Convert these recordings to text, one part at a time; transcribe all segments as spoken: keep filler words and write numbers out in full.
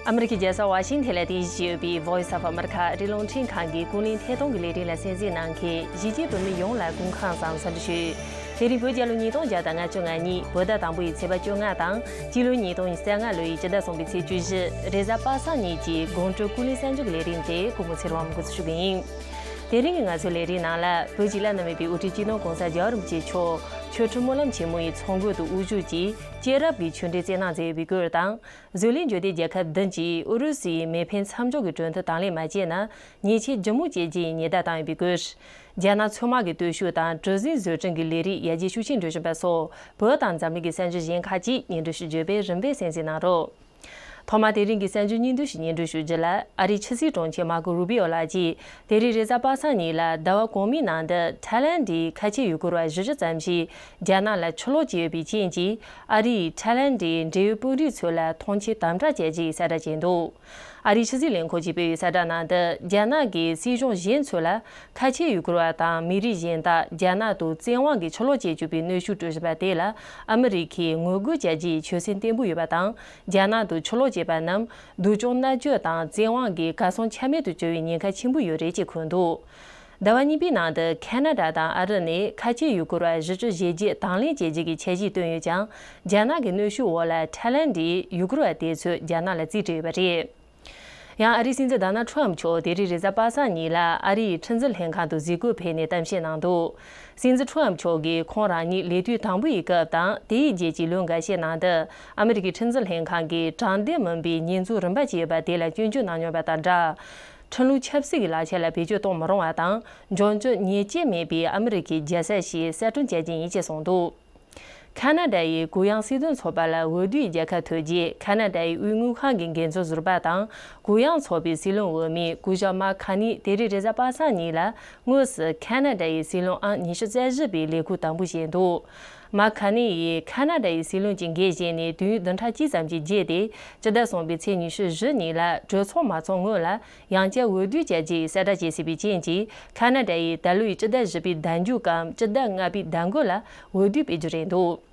ཨ་མི་རི་ཀའི་རྒྱལ་ས་ཝ་ཤིང་ཐན་ལ་རྟེན་གཞི་བྱས་ཡོད་པའི་Voice of America ཨ་རིའི་རླུང་འཕྲིན་ཁང་གི་ཀུན་གླེང་ཐད་གཏོང་གི་ལས་རིམ་ལ་གསན་གཟིགས་གནང་མཁན་གཞིས་བྱེས་བོད་མི་ཡོངས་ལ་སྐུ་ཁམས་བཟང་། འཚམས་འདྲི་ཞུ། དེ་རིང་བོད་རྒྱལ་ལོ་ཉིས་སྟོང་བརྒྱ་དང་ལྔ་བཅུ་ང་གཉིས་བོད་ཟླ་དང་པོ་ཡི་ཚེས་པ་བཅོ་ལྔ་དང་། སྤྱི་ལོ་ཉིས་སྟོང་ཉི་ཤུ་རྩ་ལྔ་ལོ་ཡི་སྤྱི་ཟླ་གསུམ་པའི་ཚེས་བཅུ་བཞི། རེས་གཟའ་པ་སངས་ཉིན་གྱི་དགོང་དྲོ་ཀུན་གླེང་གསར་འགྱུར་གྱི་ལས་རིམ་དེ་ཀུན་མོ་ཚེ་རིང་འགོ་འཛུགས་ཞུ་གི་ཡིན། དེ་རིང་གི་ང་ཚོའི་ལས་རིམ་ནང་ལ་བོད་ཀྱི་བླ་ན་མེད་པའི་དབུ་ཁྲིད་སྤྱི་ནོར་༸གོང་ས་༸རྒྱལ་བ་རིན་པོ་ཆེ་མཆོག་ཆོ་འཕྲུལ་སྨོན་ལམ་ཆེན་མོ་ཡི་ཚོགས་མགོན་དུ་དབུ་བཞུགས་ཀྱིས་སྐྱེས་རབས་ཀྱི་ཆོས་འབྲེལ་སྩལ་གནང་མཛད་ཡོད་པའི་སྐོར་དང་། བཟོ་ལས་འབྱོར་ལྡན་རྒྱལ་ཁབ་བདུན་གྱིས་ཨུ་རུ་སུའི་མེ་འཕེན་མཚམས་འཇོག་གི་གྲོས་མཐུན་དང་ལེན་མ་བྱས་ན་ཉེས་ཆད་ལྗིད་མོ་བཅད་རྒྱུའི་ཉེན་བརྡ་བཏང་ཡོད་པའི་སྐོར། རྒྱ་ནག་མཚོ་དམག་གི་སྟོབས་ཤུགས་དང་གྲུ་གཟིངས་བཟོ་སྐྲུན་གྱི་ལས་རིགས་ཡར་རྒྱས་ཤུགས་ཆེན་འགྲོ་བཞིན་པ་སོགས་བོད་དང་འཛམ་གླིང་གི་གསར་འགྱུར་གཞན་ཁག་ཅིག་སྙན་སྒྲོན་ཞུ་རྒྱུ་བས་རིམ་པས་གསན་གཟིགས་གནང་རོགས། ཐོག་མར་དེ་རིང་གི་གསར་འགྱུར་སྙིང་བསྡུས་ཤིག་སྙན་སྒྲོན་ཞུ་རྒྱུ་ལ། ཨ་རིའི་ཕྱི་སྲིད་དྲུང་ཆེ་མར་ཀོ་རུ་པི་ཨོ་ལགས་ཀྱིས་དེ་རིང་རེས་གཟའ་པ་སངས་ཉིན་ལ་ཟླ་བ་གོང་མའི་ནང་དུ་ཐའི་ལན་ཌིའི་ཁ་ཆེ་ཡུལ་སྐོར་བ་བཞི་བཅུ་ཙམ་ཞིག་རྒྱ་ནག་ལ་ཕྱིར་ལོག་བྱས་ཡོད་པའི་རྐྱེན་གྱིས། ཨ་རིས་ཐའི་ལན་ཌིའི་འབྲེལ་ཡོད་དཔོན་རིགས་ཚོ་ལ་ཐོངས་མཆན་དམ་དྲག་བྱས་རྗེས་གསལ་བསྒྲགས་བྱས་འདུག་ཨ་རིའི་ཕྱི་སྲིད་ལས་ཁུངས་ཀྱིས་སྤེལ་བའི་གསལ་བསྒྲགས་ནང་དུ། རྒྱ་ནག་གིས་སྲིད་གཞུང་གཞན་ཚོ་ལ་ཁ་ཆེ་ཡུལ་སྐོར་བ་དང་མི་རིགས་གཞན་དག་རྒྱ་ནག་ཏུ་བཙན་དབང་གིས་ཕྱིར་ལོག་བྱེད་བཅུག་པའི་གནོན་ཤུགས་སྤྲོད་བཞིན་པ་དེ་ལ་ཨ་མི་རི་ཁས་ངོ་རྒོལ་བྱ་རྒྱུའི་ཆོད་སེམས་བརྟན་པོ་ཡོད་པ་དང་། རྒྱ་ནག་ཏུ་ཕྱིར་ལོག་བྱས་པ་རྣམས་སྡུག་སྦྱོང་མནར་གཅོད་དང་བཙན་དབང་གིས་གར་སོང་ཆ་མེད་དུ་གྱུར་བའི་ཉེན་ཁ་ཆེན་པོ་ཡོད་རེད་ཅེས་འཁོད་འདུག་ཟླ་བ་གཉིས་པའི་ནང་དུ་ཁ་ན་ཌ་དང་ཨ་རི་ནས་ཁ་ཆེ་ཡུལ་སྐོར་བ་བཞི་བཅུ་ཞེ་བརྒྱད་དང་ལེན་བྱེད་རྒྱུ་གི་འཆར་གཞི་བཏོན་ཡོད་ཀྱང་། རྒྱ་ནག་གི་གནོན་ཤུགས་འོག་ལ་ཐའི་ལན་ཌིའི་ཡུལ་སྐོར་བ་དེ་ཚོས་རྒྱ་ནག་ལ་རྩིས་སྤྲད་ཡོད་པ་རེད། ཡང་ཨ་རིའི་སྲིད་འཛིན་ཌོ་ནལ་ཁྲམ་མཆོག་དེ་རིང་རེས་གཟའ་པ་སངས་ཉིན་ལ་ཨ་རིའི་ཁྲིམས་འཛིན་ལྷན་ཁང་དུ་གཟིགས་སྐོར་ཕེབས་ནས་གཏམ་བཤད་གནང་འདུག་སྲིད་འཛིན་ཁྲམ་མཆོག་གིས་ཁོང་རང་ཉིད་ལས་དུས་དང་པོ་ཡི་སྐབས་དང་དེའི་རྗེས་ཀྱི་ལོ་འགའ་ཤས་ནང་དུ་ཨ་མི་རི་ཀའི་ཁྲིམས་འཛིན་ལྷན་ཁང་གིས་དྲང་བདེན་མིན་པའི་ཉེས་འཛུགས་རིམ་པ་བྱས་ཡོད་པ་དེ་ལ་སྐྱོན་བརྗོད་གནང་མྱོང་བ་དང་སྦྲགས། ཁྲིམས་ལུགས་ཆབ་སྲིད་ཀྱི་ལག་ཆ་ལ་བེད་སྤྱོད་གཏོང་མི་རུང་བ་དང་། འབྱོར་འབྱོར་ཉེས་ཆད་མེད་པའི་ཨ་མི་རི་ཀའི་རྒྱལ་ས་ཞིག་གསར་སྐྲུན་བྱ་རྒྱུ་ཡིན་ཅེས་གསུངས་འདུག་ཁ་ན་ཌ་ཡི་གུ་ཡངས་སྲིད་དོན་ཚོགས་པ་ལ་འོས་བསྡུའི་རྒྱལ་ཁ་ཐོབ་རྗེས། ཁ་ན་ཌ་ཡི་དབུས་དངུལ་ཁང་གི་འགན་འཛིན་ཟུར་པ་དང་། གུ་ཡངས་ཚོགས་པའི་སྲིད་བློན་འོས་མི་སྐུ་ཞབས་མཱག་ཁ་ནི་དེ་རིང་རེས་གཟའ་པ་སངས་ཉིན་ལ་དངོས་སུ་ཁ་ན་ཌ་ཡི་སྲིད་བློན་ཨང་ཉི་ཤུ་རྩ་བཞི་པའི་ལས་ཁུར་དམ་འབུལ་བྱས་འདུག་མཱག་ཁ་ནི་ཡིས་ཁ་ན་ཌ་ཡི་སྲིད་བློན་གྱི་འགན་བཞེས་ནས་དུས་ཡུན་བདུན་ཕྲག་གཅིག་ཙམ་གྱི་རྗེས་ཏེ། སྤྱི་ཟླ་གསུམ་པའི་ཚེས་ཉི་ཤུ་བཞི་ཉིན་ལ་གྲོས་ཚོགས་མ་ཚོགས་སྔོན་ལ་ཡང་བསྐྱར་འོས་བསྡུ་བྱ་རྒྱུའི་གསལ་བསྒྲགས་བྱས་ཟིན་པའི་རྐྱེན་གྱིས། ཁ་ན་ཌ་ཡིས་ད་ལོའི་སྤྱི་ཟླ་བཞི་པའི་ཟླ་མཇུག་གམ་སྤྱི་ཟླ་ལྔ་པའི་ཟླ་མགོ་ལ་འོས་བསྡུ་སྤེལ་རྒྱུ་རེད་འདུག་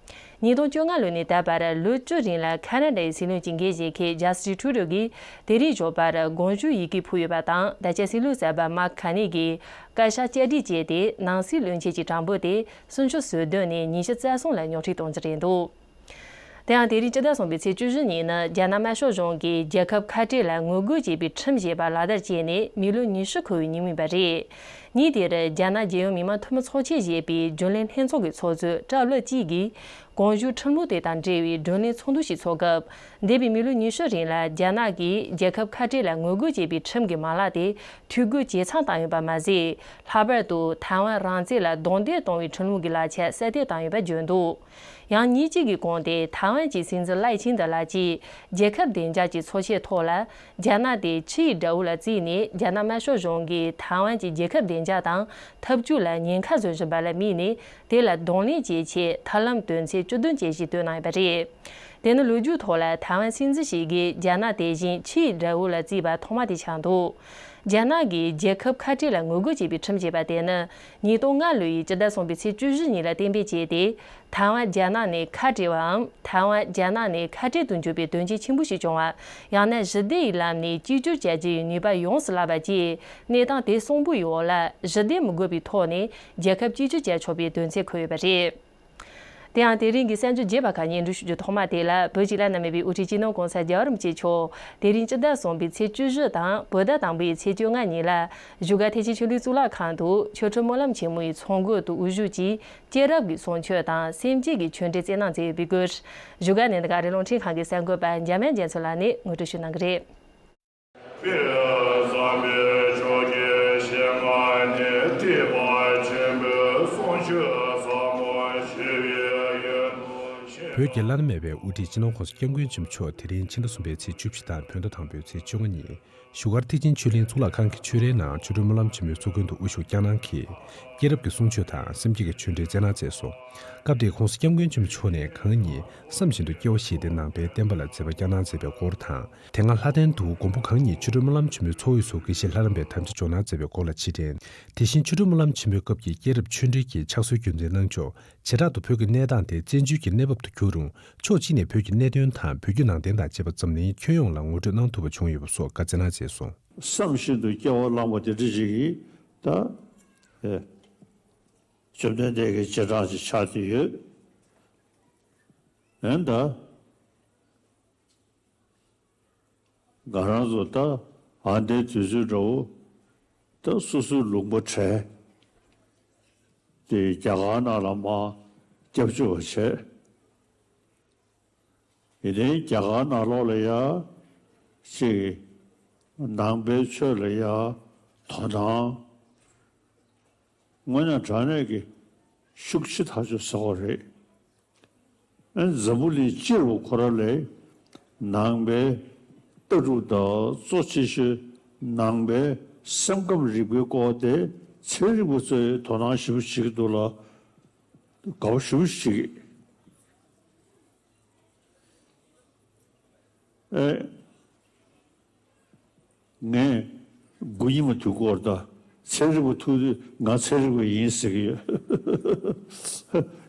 ཉིས་སྟོང་བཅོ་ལྔ་ལོ་ནས་ད་བར་ལོ་བཅུ་རིང་ལ་ཁ་ན་ཌ་ཡི་སྲིད་བློན་གྱི་འགན་བཞེས་མཁན་ཇ་སི་ཊི་ཁྲུ་རོ་གིས་དེ་རིང་ཞོགས་པར་དགོངས་ཞུ་ཡི་གེ་ཕུལ་ཡོད་པ་དང་། ད་ཆ་སྲིད་བློན་གསར་པ་མཱག་ཁ་ནི་གིས་བཀའ་ཤག་བསྐྱར་སྒྲིག་བྱས་ཏེ། ནང་སྲིད་བློན་ཆེན་གྱི་གྲངས་འབོར་དེ་སུམ་ཅུ་སོ་བདུན་ནས་ཉི་ཤུ་རྩ་གསུམ་ལ་ཉོག་ཁྲིད་གཏོང་རྒྱུ་རེད་འདུག་དེ་ཡང་དེ་རིང་སྤྱི་ཟླ་གསུམ་པའི་ཚེས་བཅུ་བཞི་ཉིན་ནི་རྒྱ་ནག་དམར་ཤོག་གཞུང་གིས་རྒྱལ་ཁབ་ཁ་བྲལ་ལ་ངོ་རྒོལ་བྱེད་པའི་ཁྲིམས་ཞེས་པ་ལག་བསྟར་བྱས་ནས་མི་ལོ་ཉི་ཤུ་འཁོར་བའི་ཉིན་མོ་ཡིན་པ་རེད། ཉིན་དེར་རྒྱ་ནག་རྒྱལ་ཡོངས་མི་དམངས་འཐུས་མི་ཚོགས་ཆེན་ཞེས་པའི་རྒྱུན་ལས་ལྷན་ཚོགས་ཀྱི་ཚོགས་གཙོ་ཀྲབ་ལི་ཅིག་གིས་གོང་ཞུས་ཁྲིམས་ལུགས་དེ་དང་འབྲེལ་བའི་བགྲོ་གླེང་ཚོགས་འདུ་ཞིག་ཚོགས་སྐབས། འདས་པའི་མི་ལོ་ཉི་ཤུ་རིང་ལ་རྒྱ་ནག་གིས་རྒྱལ་ཁབ་ཁ་བྲལ་ལ་ངོ་རྒོལ་བྱེད་པའི་ཁྲིམས་ཀྱི་མ་ལག་དེ་འཐུས་སྒོ་ཇེ་ཚང་བཏང་ཡོད་པ་མ་ཟད། ལྷག་པར་དུ་ཐའེ་ཝན་རང་བཙན་ལ་རྡུང་རྡེག་གཏོང་བའི་ཁྲིམས་ལུགས་ཀྱི་ལག་ཆ་གསར་གཏོད་བཏང་ཡོད་པ་བརྗོད་འདུག་ཡང་ཉིན་གཅིག་གི་གོང་དེ་ཐའེ་ཝན་གྱི་སྲིད་འཛིན་ལའེ་ཆིང་ཏེ་ལགས་ཀྱིས་རྒྱལ་ཁབ་བདེ་འཇགས་ཀྱི་ཚོགས་ཆེན་ཐོག་ལ། རྒྱ་ནག་དེ་ཕྱི་ཡི་དགྲ་བོ་ལ་བརྩིས་ནས། རྒྱ་ནག་དམར་ཤོག་གཞུང་གིས་ཐའེ་ཝན་གྱི་རྒྱལ་ཁབ་བདེ་འཇགས་དང་འཐབ་ཇུས་ལ་ཉེན་ཁ་བཟོ་བཞིན་པ་ལ་དམིགས་ནས། དེ་ལ་གདོང་ལེན་བྱེད་ཆེད་ཐབས་ལམ་དོན་ཚན་བཅུ་བདུན་ཅན་ཞིག་བཏོན་གནང་ཡོད་པ་རེད། དེ་ནི་ལོ་རྒྱུས་ཐོག་ལ་ཐའེ་ཝན་སྲིད་འཛིན་ཞིག་གིས་རྒྱ་ནག་དེ་བཞིན་ཕྱི་ཡི་དགྲ་བོ་ལ་བརྩིས་པ་ཐོག་མ་དེ་ཆགས་འདུག་རྒྱ་ནག་གིས་རྒྱལ་ཁབ་ཁ་བྲལ་ལ་ངོ་རྒོལ་བྱེད་པའི་ཁྲིམས་ཅེས་པ་དེ་ནི་ཉིས་སྟོང་ལྔ་ལོ་ཡི་སྤྱི་ཟླ་གསུམ་པའི་ཚེས་བཅུ་བཞི་ཉིན་ལ་གཏན་འབེབས་བྱས་ཏེ། ཐའེ་ཝན་རྒྱ་ནག་ནས་ཁ་བྲལ་བའམ། ཐའེ་ཝན་རྒྱ་ནག་ནས་ཁ་བྲལ་དུ་འཇུག་པའི་དོན་རྐྱེན་ཆེན་པོ་ཞིག་བྱུང་བ། ཡང་ན་ཞི་བདེ་ཡི་ལམ་ནས་གཅིག་གྱུར་བྱ་རྒྱུ་ཡི་ནུས་པ་ཡོངས་སུ་བརླག་པ་བཅས། གནས་སྟངས་དེ་གསུམ་པོ་ཡི་འོག་ལ་ཞི་བདེ་མི་དགོས་པའི་ཐོག་ནས་རྒྱལ་ཁབ་གཅིག་གྱུར་བྱ་ཆོག་པའི་དོན་ཚན་འཁོད་ཡོད་པ་རེད། དེ་ཡང་དེ་རིང་གི་གསར་འགྱུར་རྒྱས་པ་ཁག་སྙན་སྒྲོན་ཞུ་རྒྱུ་ཐོག་མ་དེ་ལ། བོད་ཀྱི་བླ་ན་མེད་པའི་དབུ་ཁྲིད་སྤྱི་ནོར་༸གོང་ས་༸རྒྱལ་བ་རིན་པོ་ཆེ་མཆོག་དེ་རིང་སྤྱི་ཟླ་གསུམ་པའི་ཚེས་བཅུ་བཞི་དང་། བོད་ཟླ་དང་པོའི་ཚེས་བཅོ་ལྔ་ཉིན་ལ་བཞུགས་སྒར་ཐེག་ཆེན་ཆོས་གླིང་གཙུག་ལག་ཁང་དུ་ཆོ་འཕྲུལ་སྨོན་ལམ་ཆེན་མོ་ཡི་ཚོགས་མགོན་དུ་དབུ་བཞུགས་ཀྱིས། སྐྱེས་རབས་ཀྱི་གསུང་ཆོས་དང་སེམས་བསྐྱེད་ཀྱི་ཆོས་འབྲེལ་སྩལ་གནང་མཛད་ཡོད་པའི་སྐོར། བཞུགས་སྒར་ནས་འདི་ག་རི་ལུང་འཕྲིན་ཁང་གི་གསར་འགོད་པ་འཇམ་དབྱངས་རྒྱ་མཚོ་ལགས་ནས་ངོ་སྤྲོད་ཞུ་གནང་གི་རེད། བོད་ཀྱི་བླ་ན་མེད་པའི་དབུ་ཁྲིད་སྤྱི་ནོར་༸གོང་ས་༸སྐྱབས་མགོན་ཆེན་པོ་མཆོག་དེ་རིང་ཕྱི་ཟླ་གསུམ་པའི་ཚེས་བཅུ་བཞི་དང་བོད་ཟླ་དང་པོའི་ཚེས་བཅོ་ལྔ་ཉིན། བཞུགས་སྒར་ཐེག་ཆེན་ཆོས་གླིང་གཙུག་ལག་ཁང་གི་ཆོས་རའི་ནང་ཆོ་འཕྲུལ་སྨོན་ལམ་ཆེན་མོའི་ཚོགས་མགོན་དུ་དབུ་བཞུགས་བསྐྱངས་གནང་གིས། སྐྱེས་རབས་ཀྱི་གསུང་ཆོས་དང་སེམས་བསྐྱེད་ཀྱི་ཆོས་འབྲེལ་སྩལ་གནང་མཛད་སོང་། སྐབས་དེར་༸གོང་ས་༸སྐྱབས་མགོན་ཆེན་པོ་མཆོག་ནས་གང་ཉིད་བསམ་བཞིན་དུ་སྐྱེ་བ་བཞེས་ཏེ་ནང་པའི་བསྟན་པ་ལ་མཛད་པ་བསྐྱངས་གནང་མཛད་པའི་སྐོར་དང་། དེ་སྔ་ལྷ་ལྡན་དུ་མགོན་པོ་གང་ཉིད་ཆོ་འཕྲུལ་སྨོན་ལམ་ཆེན་མོའི་ཚོགས་དབུས་སུ་དགེ་བཤེས་ལྷ་རམས་པའི་དམ་བཅའ་འཇོག་གནང་མཛད་པའི་སྐོར་ལ་ཕྱིར་དྲན། དེ་བཞིན་ཆོ་འཕྲུལ་སྨོན་ལམ་ཆེན་མོའི་སྐབས་ཀྱི་སྐྱེས་རབས་ཆོས་འབྲེལ་གྱི་ཕྱག་སྲོལ་རྒྱུན་འཛིན་གནང་ཕྱོགས། བྱེ་བྲག་ཏུ་བོད་ཀྱི་གནས་སྟངས་དེ་བཙན་བྱོལ་གྱི་གནས་བབ་ཏུ་གྱུར། ཡོད་རུང་། ཕྱོགས་གཅིག་ནས་བོད་ཀྱི་གནད་དོན་དང་བོད་བརྒྱུད་ནང་བསྟན་དང་བཅས་པ་འཛམ་གླིང་ཁྱོན་ཡོངས་ལ་ངོ་སྤྲོད་གནང་ཐུབ་པ་བྱུང་ཡོད་པ་སོགས་བཀའ་སྩལ་གནང་མཛད་སོང་། བསམ་བཞིན་དུ་སྐྱེ་བ་བླངས་པ་དེ་འདྲ་ཞིག་གིས་ད་ཨེ་བཅོམ་ལྡན་འདས་ཀྱི་རྗེས་འབྲང་ཅིག་ཆགས་བསྡད་ཡོད། ཨེ་ད། ང་རང་ཚོ་ད་ཨ་འདའི་དུས་ཚོད་འདྲ་བོ་ད་སོ་སོའི་ལུང་པ་བྲལ་ཏེ་རྒྱ་གར་ནང་ལ་མར་སྐྱབས་བཅོལ་བ་བྱས། ཡིན་ནའི་རྒྱ་གར་ནང་ལོགས་ལ་ཡ་ཅིག་ནང་པའི་ཆོས་ལ་ཡ་དོ་སྣང་དངོས་གནས་དྲང་གནས་ཀྱི་ཤུགས་ཆེ་ཐག་ཆོད་ཟེར་བ་རེད། ཨ་ནི་འཛམ་བུ་གླིང་སྤྱི་ལ་ཁོ་རང་ལས་ནང་པའི་ལྟ་གྲུབ་དང་གཙོ་ཆེ་ཤོས་ནང་པའི་སེམས་ཁམས་རིག་པའི་སྐོར་དེ་ཚན་རིག་པ་ཚོས་དོ་སྣང་ཞེ་པོ་བྱེད་ཀྱི་འདུག་ལ། དགའ་པོ་ཞེ་པོ་བྱེད་ཀྱི། ཨེ། ངས་དགུ་ཉི་མ་དུས་འཁོར་དང་ཚན་རིག་པ་ཐུག་དུས་ང་ཚན་རིག་པ་ཡིན་ཟེར་གྱི་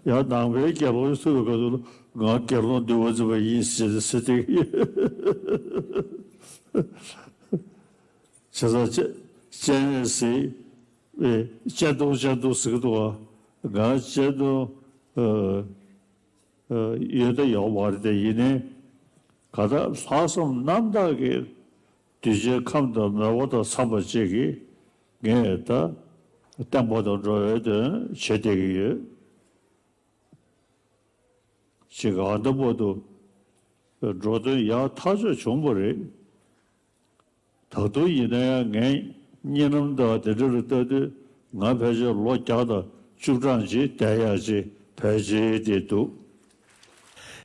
ཡོད། ཡང་ནང་པའི་དགེ་སློང་ཞིག་ཐུག་པའི་སྐབས་སུ་ང་དགེ་སློང་འདུལ་བ་འཛིན་པ་ཡིན་ཟེར་ཟེར་བསྡད་ཀྱི་ཡོད། བྱས་ཙང་སྤྱན་སྤྱན་རས་གཟིགས་ཨེ་སྤྱན་སྟོང་སྤྱན་སྟོང་ཟེར་གྱི་འདུག་བ། ང་སྤྱན་སྟོང་ཨ། ཡོད་ད་ཡོད་མ་རེད་དེ། ཡིན་ནའི་ག་ད་ལྷག་བསམ་རྣམ་དག་གིས་གདུལ་བྱའི་ཁམས་དང་མོས་པ་དང་འཚམས་པ་བཅས་ཀྱིས་ངས་ད་བསྟན་པ་དང་འགྲོ་བའི་དོན་བྱེད་བསྡད་ཀྱི་ཡོད། ཅིག་ཨ་ད་བར་དུ་འགྲོ་དོན་ཡག་ཐག་ཆོད་བྱུང་བ་རེད། ད་དུང་ཡིན་ན་ཡང་ངས་བརྙན་ལམ་དང་དེ་འདྲ་ལ་ལྟ་དུས་ང་ཕལ་ཆེར་ལོ་བརྒྱ་དང་བཅུ་གྲངས་ཅིག་བསྡད་ཡག་ཅིག་ཕལ་ཆེར་དེ་འདུག།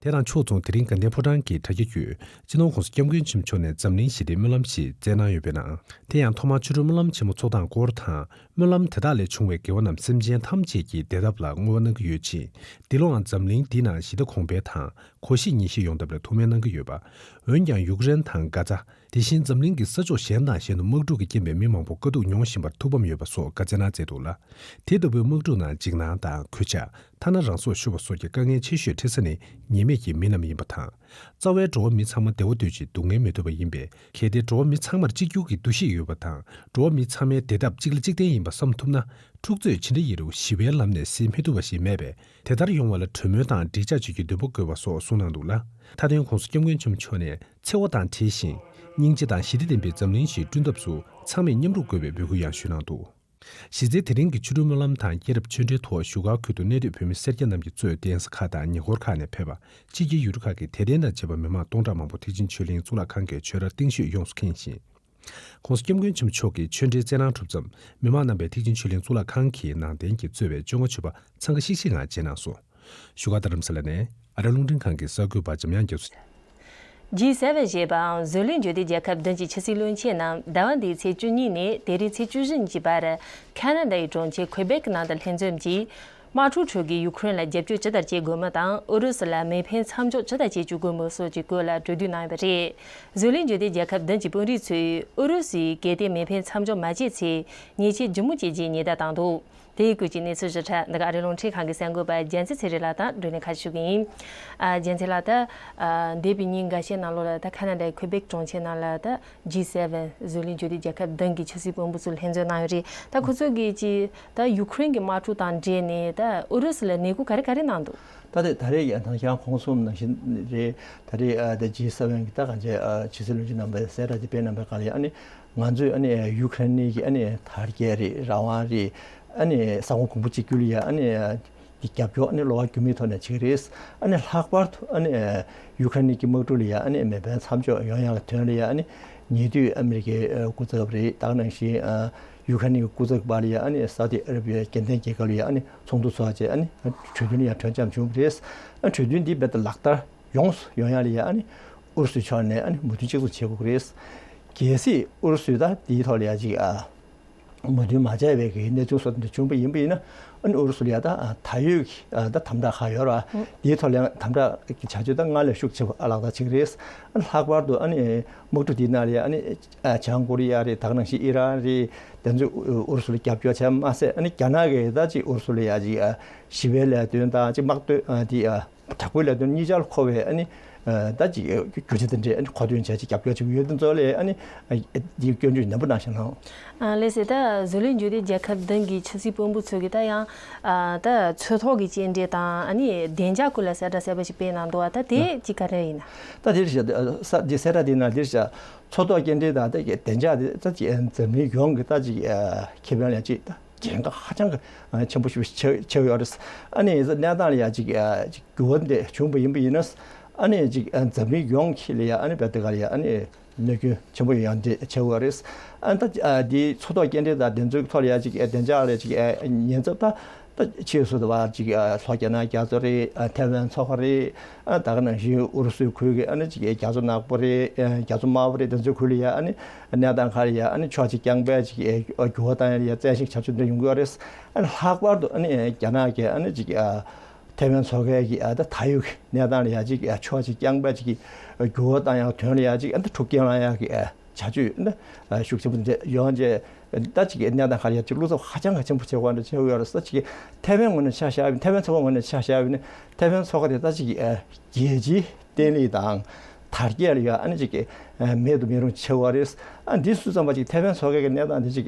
དེ་དང་ཕྱོགས་མཚུངས། དེ་རིང་དགའ་ལྡན་ཕོ་བྲང་གི་དྲ་རྒྱ་བརྒྱུད་སྤྱི་ནོར་༸གོང་ས་༸སྐྱབས་མགོན་ཆེན་པོ་མཆོག་ནས་འཛམ་གླིང་ཞི་བདེའི་སྨོན་ལམ་ཞིག་སྩལ་གནང་ཡོད་པའི་ནང་། དེ་ཡང་ཐོག་མར་ཆོ་འཕྲུལ་སྨོན་ལམ་ཆེན་མོ་ཚོགས་གཏང་སྐོར་དང་། སྨོན་ལམ་དེ་དག་ལས་བྱུང་བའི་དགེ་བ་རྣམས་སེམས་ཅན་ཐམས་ཅད་ཀྱི་བདེ་ཐབས་ལ་བསྔོ་བ་གནང་གི་ཡོད་ཅིང་། འདི་ལོའང་འཛམ་གླིང་འདི་ནང་ཞི་བདེ་གོང་འཕེལ་དང་། གོ་ཤེས་ཉན་ཤེས་ཡོང་ཐབས་ལ་ཐུགས་སྨོན་གནང་གི་ཡོད་པ། འོན་ཀྱང་ཡུཀ་རེན་དང་གྷ་ཛ། དེ་བཞིན་འཛམ་གླིང་གི་ས་ཕྱོགས་གཞན་དང་གཞན་དུ་དམག་འཁྲུག་གི་རྐྱེན་པས་མི་མང་པོ་དཀའ་སྡུག་མྱོང་བཞིན་པར་ཐུགས་ཕམ་ཡོད་པ་སོགས་བཀའ་སྩལ་གནང་མཛད་འདུག་ལ། དེ་ལྟ་བུའི་དམག་འཁྲུག་ནང་འཇིགས་སྣང་དང་གོད་ཆག་ཐ་ན་རང་སྲོག་ཤོར་བ་སོགས་ཀྱི་དཀའ་ངལ་ཆེ་ཤོས་འཕྲད་ས་ནི་ཉེས་མེད་ཀྱི་མི་རྣམས་ཡིན་པ་དང་། རྩ་བའི་འགྲོ་བ་མི་ཚང་མ་བདེ་བ་འདོད་ཅིང་སྡུག་བསྔལ་མི་འདོད་པ་ཡིན་པས། གལ་ཏེ་འགྲོ་བ་མི་ཚང་མར་གཅིག་གྱུར་གྱི་འདུ་ཤེས་ཡོད་པ་དང་། འགྲོ་བ་མི་ཚང་མའི་བདེ་ཐབས་གཅིག་ལ་གཅིག་བརྟེན་ཡིན་པ་བསམ་ཐུབ་ན། འཁྲུག་རྩོད་ཇི་འདྲ་ཡིན་རུང་ཞི་བའི་ལམ་ནས་སེལ་མི་ཐུབ་པ་ཞིག་མེད་པས། དེ་ལྟར་ཡོང་བ་ལ་གྲོས་མོལ་དང་འགྲིག་འཇགས་བྱེད་རྒྱུའི་འདུན་པ་དགོས་པ་སོགས་གསུངས་གནང་འདུག་ལ། མཐའ་དོན་༸གོང་ས་༸སྐྱབས་མགོན་ཆེན་པོ་མཆོག་ནས་འཚེ་བ་དང་བྲལ་ཞིང་། སྙིང་རྗེ་དང་ཞི་བདེ་ལྡན་པའི་འཛམ་གླིང་ཞིག་བསྐྲུན་ཐབས་སུ་ཚང་མས་མཉམ་རུབ་དགོས་པའི་འབོད་སྐུལ་ཡང་ཞུས་གནང་འདུག། གཞི་རྩའི་དེ་རིང་གི་ཆོ་འཕྲུལ་སྨོན་ལམ་དང་སྐྱེས་རབས་ཆོས་འབྲེལ་ཐོག་བཞུགས་སྒར་ཁུལ་དུ་གནས་སྡོད་བོད་མི་སེར་སྐྱ་རྣམས་ཀྱིས་གཙོས་གདན་ས་ཁག་དང་ཉེ་འཁོར་ཁག་ནས་ཕེབས་པ། ཕྱི་རྒྱལ་ཡུལ་གྲུ་ཁག་གི་དད་ལྡན་དང་བཅས་པ་མི་མང་སྟོང་ཕྲག་མང་པོ་ཐེག་ཆེན་ཆོས་གླིང་གཙུག་ལག་ཁང་གི་ཆོས་རར་རྟིང་ཤོད་ཡོངས་སུ་ཁེངས་ཤིང་། ༸གོང་ས་༸སྐྱབས་མགོན་ཆེན་པོ་མཆོག་གི་ཆོས་འབྲེལ་སྩལ་གནང་གྲུབ་མཚམས། མི་མང་རྣམ་པས་ཐེག་ཆེན་ཆོས་གླིང་གཙུག་ལག་ཁང་གི་ནང་རྟེན་གྱིས་གཙོས་པའི་བཅོ་ལྔ་མཆོད་པ་འཚང་ཁ་ཤིག་ཤིག་ངང་བྱེད་གནང་སོང་། བཞུགས་སྒར་རྡ་རམ་ས་ལ་ནས་ཨ་རི་རླུང་འཕྲིན་ཁང་གི་གསར་འགོད་པ་འཇམ་དབྱངས་རྒྱ་མཚོ། ཇི་སེ་ཝེན་ཞེས་པའང་བཟོ་ལས་འབྱོར་ལྡན་རྒྱལ་ཁབ་བདུན་གྱི་ཕྱི་སྲིད་བློན་ཆེན་རྣམས་ཟླ་བ་འདིའི་ཚེས་བཅུ་གཉིས་ནས་དེ་རིང་ཚེས་བཅུ་བཞི་ཉིན་གྱི་བར་ཁ་ན་ཌའི་གྲོང་ཁྱེར་ཁུའེ་བེག་ནང་དུ་ལྷན་འཛོམས་ཀྱིས། དམག་འཁྲུག་ཁྲོད་ཀྱི་ཡུ་ཁུ་རེན་ལ་རྒྱབ་སྐྱོར་ཇི་ལྟར་བྱེད་དགོས་མིན་དང་། ཨུ་རུ་སུ་ལ་མེ་འཕེན་མཚམས་འཇོག་ཇི་ལྟར་བྱེད་བཅུག་དགོས་མིན་སོགས་ཀྱི་སྐོར་ལ་གྲོས་བསྡུར་གནང་ཡོད་པ་རེད། བཟོ་ལས་འབྱོར་ལྡན་རྒྱལ་ཁབ་བདུན་གྱི་དཔོན་རིགས་ཚོས་ཨུ་རུ་སུས་གལ་ཏེ་མེ་འཕེན་མཚམས་འཇོག་མ་བྱས་ཚེ། ཉེས་ཆད་ལྗིད་མོ་བཅད་རྒྱུའི་ཉེན་བརྡ་བཏང་འདུག། དེའི་སྐོར་གྱི་གནས་ཚུལ་ཞིབ་ཕྲ་འདི་ག་ཨ་རི་རླུང་འཕྲིན་ཁང་གི་གསར་འགོད་པ་རྒྱལ་མཚན་ཚེ་རིང་ལགས་དང་བགྲོ་གླེང་ཁ་ཞུ་གི་ཡིན། ཨ། རྒྱལ་མཚན་ལགས། ད་ཨ་འདས་པའི་ཉིན་འགའ་ཤས་ནང་ལོགས་ལ་ད་ཁ་ན་ཌའི་ཁུའེ་བེག་གྲོང་ཁྱེར་ནང་ལ་ད་ཇི་སེ་ཝེན་བཟོ་ལས་འབྱོར་ལྡན་རྒྱལ་ཁབ་བདུན་གྱི་ཕྱི་སྲིད་བློན་པོ་ཚོ་ལྷན་འཛོམས་གནང་ཡོད་རེད། ད་ཁོ་ཚོ་གིས་ཅིག་ད་ཡུ་ཁུ་རེན་གྱི་དམག་འཁྲུག་དང་འབྲེལ་ནས་ད་ཨུ་རུ་སུ་ལ་ནན་སྐུལ་ག་རེ་ག་རེ་གནང་འདུག། ད་ལྟ་ད་རེས་ཡང་ད་ཁྱེད་རང་གོང་གསུངས་ནང་བཞིན་རེད། ད་རེས་ཨ་ད་ཇི་སེ་ཝེན་གྱི་ད་གང་ཅི་ཨ་ཕྱི་སྲིད་བློན་ཆེན་རྣམ་པ་གསལ་བསྒྲགས་ཅིག་སྤེལ་གནང་པའི་སྒང་ལ་ཡང་ཨ་ནི་ང་ཚོས་ཨ་ནི་ཡུ་ཁུ་རེན་གྱི་ཨ་ནི་དར་རྒྱས་རེད། རང་དབང་རེད། ཨ་ནི་ས་ཁོངས་གོང་བུ་གཅིག་གྱུར་ལ་ཡང་ཨ་ནི་གི་རྒྱབ་སྐྱོར་ཨ་ནི་བློ་བག་འགྱུར་མེད་ཐོག་ནས་བྱེད་ཀྱི་རེད། ཨ་ནི་ལྷག་པར་དུ་ཨ་ནི་ཡུ་ཁུ་རེན་གྱི་དམག་འཁྲུག་ལ་ཡང་ཨ་ནི་མེ་འཕེན་མཚམས་འཇོག་ཡོང་ཡག་གི་དོན་ལ་ཡང་ཨ་ནི་ཉེ་དུས་ཨ་མི་རི་ཀའི་སྐུ་ཚབ་རེད། ད་ག་ནང་བཞིན་ཡུ་ཁུ་རེན་གྱི་སྐུ་ཚབ་ཀྱི་བར་ལ་ཡང་ཨ་ནི་སའུ་ཏི་ཨ་ར་བི་ཡའི་སྐྱེ་ལྡན་རྒྱལ་ཁབ་ལ་ཡང་ཨ་ནི་ཚོགས་འདུ་ཚོགས་བྱས་ཨ་ནི་གྲོས་མཐུན་ལ་ཡང་གྲོས་འཆམ་བྱུང་བ་རེད། ཨ་གྲོས་མཐུན་འདི་རྦད་དེ་ལག་བསྟར་ཡོངས་སུ་ཡོང་ཡག་ལ་ཡང་ཨ་ནི་ཨུ་རུ་སུའི་ཕྱོགས་ནས་ཨ་ནི་མོས་མཐུན་གཅིག་མཚུངས་བྱེད་དགོས་ཀྱི་རེད། གལ་སྲིད་ཨུ་རུ་སུས་ད་དེའི་ཐོག་ལ་ཡང་ཅིག་ཨ་མོས་མཐུན་མ་བྱས་པའི་གི་གནས་ཚུལ་སོགས་འདི་བྱུང་བ་ཡིན་པ་ཡིན་ན་ཨ་ནི་ཨུ་རུ་སུ་ལ་ཡང་ད་ད་ཡོད་ཀྱི་ད་དམ་དྲག་ཁག་ཡོད་ར། དེའི་ཐོག་ལ་ཡང་དམ་དྲག་གི་བྱ་སྤྱོད་ད་སྔར་ལས་ཤུགས་ཆེ་བ་ཨ་ལག་བསྟར་བྱེད་ཀྱི་རེད། ཨ་ནི་ལྷག་པར་དུ་ཨ་ནི་དམག་འཁྲུག་དེའི་ནང་ལ་ཡང་ཨ་ནི་ཨ་བྱང་ཀོ་རི་ཡ་རེད། ད་ག་ནང་བཞིན་ཨི་རན་རེད། དེ་ཚོས་ཨུ་རུ་སུ་ལ་རྒྱབ་སྐྱོར་བྱས་མ་ཟད་ཨ་ནི་རྒྱ་ནག་གིས་ད་ཅིག་ཨུ་རུ་སུ་ལ་ཡང་ཅིག་ཨ་ཞི་བའི་ལས་དོན་དང་ཅིག་དམག་དོན་ཨ་དེ་ཨ། དྲག་པོའི་ལས་དོན་གཉིས་ཆར་མཁོ་བའི་ཨ་ནི་ད་ཅིག་རྒྱུ་ཆ་དེ་འདྲའི་ཨ་ནི་མཁོ་འདོན་བྱས་ཅིག་རྒྱབ་སྐྱོར་བྱེད་ཀྱི་ཡོད་དེ་ཚོ་ལ་ཨ་ནི་འདི་སྐྱོན་བརྗོད་ནན་པོ་གནང་ཤག་ལགས། ལགས་སོ། ད་བཟོ་ལས་འཇུག་དེ་རྒྱལ་ཁབ་བདུན་གྱི་ཆབ་སྲིད་དཔོན་པོ་ཚོ་གིས་ད་ཡང་ད་ཚོད་ཐོག་གི་སྐྱེལ་འདྲེན་དང་ཨ་ནི་བདེ་འཇགས་སྐོར་ལ་གསལ་བསྒྲགས་གསར་པ་ཞིག་སྤེལ་གནང་འདུག་བ། ད་དེ་ཅིག་ག་རེ་ཡིན་ན། ད་དེ་རེད་ཤག་ས་འདི་གསལ་བསྒྲགས་དེ་ནང་དེ་རེད་ཤག་ཚོད་ཐོག་སྐྱེལ་འདྲེན་དང་ད་བདེ་འཇགས་དེ་ད་ཅིག་འཛམ་གླིང་ཡོངས་ཀྱི་ད་ཅིག་ཁེ་ཕན་ལ་ཅིག་ད་གལ་འགངས་ཧ་ཅང་གི་ཆེན་པོ་ཞིག་ཆགས་ཆགས་ཡོད་རེད། ཨ་ནི་གནས་སྟངས་ལ་ཡ་ཅིག་ཅིག་འགྱུར་བ་འདི་བྱུང་བ་ཡིན་པ་ཡིན་ན། ཨ་ནི་ཅིག་འཛམ་གླིང་ཡོངས་ཀྱི་ལ་ཡ་ཨ་ནི་བལ་དེ་ག་ལ་ཡ་ཨ་ནི་གནོད་སྐྱོན་ཆེན་པོ་ཡོང་འདི་ཆགས་ཡོད་རེད། ཨ་ནི་ད་འདི་ཚོད་ཐོག་སྐྱེལ་འདྲེན་དང་དེ་ཚོའི་ཐོག་ལ་ཡ་ཅིག་བདེ་འཇགས་ལ་ཅིག་ཉེན་ཚབས་ད། ད་ཕྱིས་སུ་དེ་བ་ཅིག་ལྷོ་རྒྱ་ནག་རྒྱ་མཚོ་རེད། ཐའེ་ཝན་མཚོ་ཁ་རེད། ད་ག་ནང་བཞིན་ཨུ་རུ་སུའི་ཁུལ་གྱི་ཨ་ནི་ཅིག་རྒྱ་མཚོ་ནག་པོ་རེད། རྒྱ་མཚོ་དམར་པོ་རེད། དེ་ཚོའི་ཁུལ་ལ་ཡ་ཨ་ནི་གནས་སྟངས་ཁག་ལ་ཡ་ཨ་ནི་ཕྱོགས་གཅིག་རྐྱང་པའི་ཅིག་འགྱུར་བ་བཏང་ཡ་ལ་ཡ་བཙན་ཤེད་བྱ་སྤྱོད་འདྲ་ཡོང་གི་ཡོད་རེད། ཨ་ནི་ལྷག་པར་དུ་ཨ་ནི་རྒྱ་ནག་གི་ཨ་ནི་ཅིག་ཐའེ་ཝན་མཚོ་ཁའི་གི་ཨ་ད་ད་ཡོད་གི་གནས་སྟངས་ལ་ཡ་ཅིག་ཕྱོགས་གཅིག་རྐྱང་པའི་ཅིག་འགྱུར་བ་བཏང་ཡ་དོན་ལ་ཡ་ཅིག་ཨ་ད་འཁྲུག་རྐྱེན་བསླང་ཡ་གི་བྱ་སྤྱོད་ནི་ཤུགས་ཆེན་པོ་འདི་ཡོང་རྗེས་ད་ཅིག་གི་གནས་སྟངས་ཁག་ཡ་ཅིག་བློ་འཚབ་ཧ་ཅང་ག་ཆེན་པོ་བྱེད་དགོས་འདྲ་བྱེད་ཡོད་རེད། ད་ཅིག་གི་ཐའེ་ཝན་ངོས་ནས་ཆ་བཞག་པ་ཡིན། ཐའེ་ཝན་ཚོགས་པ་ངོས་ནས་ཆ་བཞག་པ་ཡིན་ན། ཐའེ་ཝན་ཚོགས་པ་དེ་ད་ཅིག་གི་རྒྱལ་སྤྱིའི་བརྟན་ལྷིང་དང་དར་རྒྱས་ལ་ཡ་ཨ་ནི་ཅིག་གི་མེད་དུ་མི་རུང་བྱེད་དགོས་རེད། ཨ་འདི་སུ་ཙམ་པ་ཅིག་ཐའེ་ཝན་ཚོགས་པའི་གི་གནས་སྟངས་དེ་ཅིག་